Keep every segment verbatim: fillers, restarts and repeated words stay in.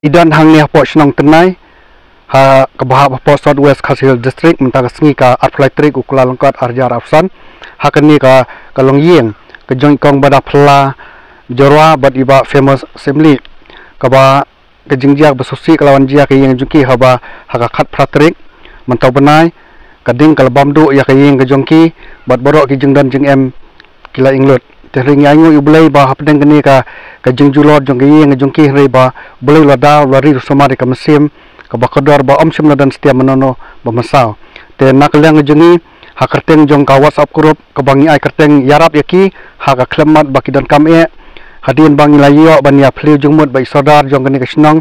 I don hangne hapoh shnong Tynai, ha kaba hap hapoh South West Khasi Hills District, mynta ka sngi ka arphew lai tarik u Kyllalyngkot arhajar arphew san, ha kane ka, ka longïing ka jong i kong Bada Phylla Jyrwa bad i Bah Famous Syiemlieh, kaba ka jingjia ba sngewsih ka la wan jia ka ïing jong ki haba ha ka khatphra tarik mynta u bnai, ka ding ka la bam duh ïa ka ïing ka jong ki bad baroh ki jingdon jingem ki la ïeng lut. Te hynrei ngi ainguh ïa U Blei ba hapdeng kane ka, ka jingjulor jong ka ïing ka jong ki, hynrei ba U Blei u la daw, u la ri u samar ïa ka mynsiem kaba kordor ba ym shym la don stia mano mano ba mynsaw. Te na ka liang ka jong ngi, ha kyrteng jong ka WhatsApp group kaba ngi ai kyrteng Ïarap ïa ki, ha ka khlem mat ba ki donkam eh, hadien ba ngi la ïoh ban ïa phylliew jingmut bad i sordar jong kane ka shnong,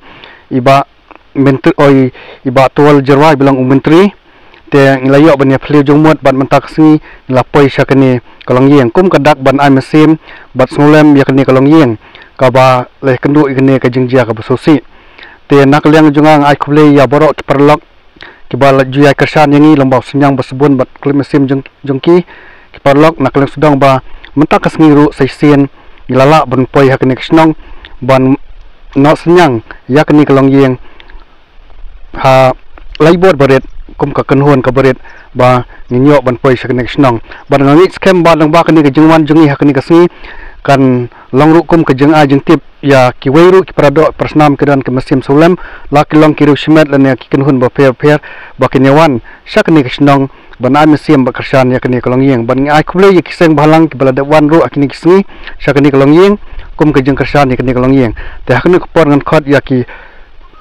i Bah Myntri, oi, i Bah Tuol Jyrwa, i ba long u Myntri. Te ngi la ïoh ban ïa phylliew jingmut bad mynta ka sngi ngi la poi sha kane ka longïing kum ka dak ban ai mynsiem bad sngewlem ïa kane ka longïing kaba la ïakynduh ïa kane ka jingjia kaba sngewsih. Te na ka liang jong nga, nga ai khublei ïa baroh ki paralok kiba la ju ïai kyrshan ïa ngi, long ba u synñiang ba sbun bad khublei mynsiem jong, jong ki, ki paralok, na ka liang sdang ba mynta ka sngi ruh sa shisien ngi la lah ban poi ha kane ka shnong ban noh synñiang ïa kane ka longïing ha lai bor barit kum ka kynhun ka barit ba ngin ïoh ban poi sha kane ka shnong. Bad nga ngeit skhem ba lyngba kane ka jingwan jong ngi ha kane ka sngi kan long ruh kum ka jingai jingtip ïa kiwei ruh ki paradoh parasnam ki don ki mynsiem sngewlem, la ki long ki riew shimet lane ki kynhun bapher bapher ba kin ïa wan sha kane ka shnong ban ai mynsiem bad kyrshan ïa kane ka longïing. Bad ngi ai khublei ïa ki seng bhalang kiba la dep wan ruh ha kine ki sngi sha kane ka longïing kum ka jingkyrshan ïa kane ka longïing. Te ha kane ka por ngan khot ïa ki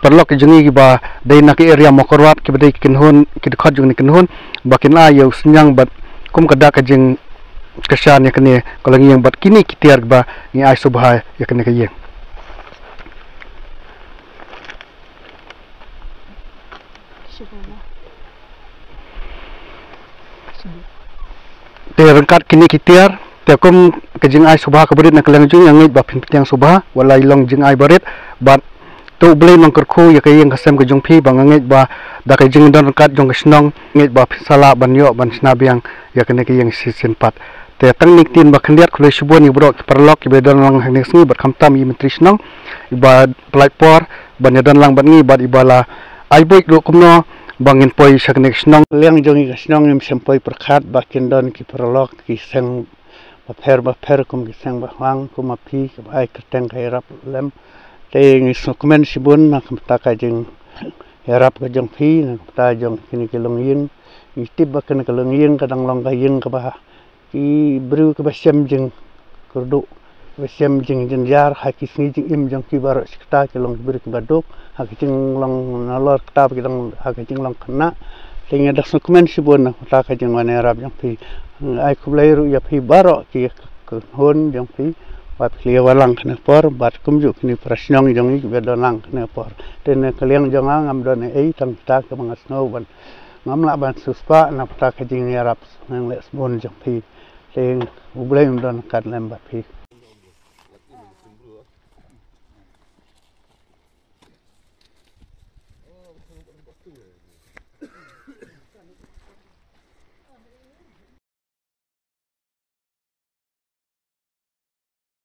paralok ki jong ngi kiba dei na ka area Mawkyrwat, kiba dei ki kynhun, ki dkhot jong kane ka kynhun, ba kin ai ïa u synñiang bad kum ka dak ka jingkyrshan ïa kane ka longïing bad kine ki tiar kiba ngi ai sngewbha ïa kane ka ïing. Te ryngkat kine ki tiar, te kum ka jingai sngewbha ka barit na ka liang jong ngi, nga ngeit ba phin pdiang sngewbha, wat la i long jingai barit, bad to U Blei un kyrkhu ïa ka ïing ka sem ka jong phi, ba nga ngeit ba da ka jingdon ryngkat jong ka shnong, ngeit ba phin sa lah ban ïoh ban shna biang ïa kane ka ïing shisien pat. Te tang kine ki ktien ba khyndiat, khublei shibun ïa baroh ki paralok kiba don lang ha kane ka sngi bad khamtam ïa i Myntri Shnong iba pynlait por ban ïa don lang bad ngi bad iba la ai buit ruh kumno ba ngin poi sha kane ka shnong. Liang jong ngi ka shnong ngim shym poi pyrkhat ba kin don ki paralok ki seng bapher bapher kum ki seng bahwang kum ma phi kiba ai kyrteng ka Ïarap lem. Te ngi sngewkmen shibun na ka bynta ka jingïarap ka jong phi na ka bynta jong kine ki longïing. Ngi tip ba kane ka longïing ka dang long ka ïing kaba ki briew kiba shem jingkyrduh, kiba shem jingjynjar ha ki sngi jingim jong ki baroh shi katta, ki long ki briew kiba duk ha ka jinglong nalor katta, ki long ha ka jinglong khynnah. Te ngi da sngewkmen shibun na ka bynta ka jingwan ïarap jong phi. Ai khublei ruh ïa phi baroh ki kynhun jong phi ba phi la wan lang kane ka por bad kumjuh kine ki para shnong jong ngi kiba don lang kane ka por. Te na ka liang jong nga ngam don ei ei, tang kita kiba nga sngew ban ngam lah ban siewspah na ka bynta ka jingïarap sngewleh sbun jong phi. Te U Blei un don ryngkat lem bad phi.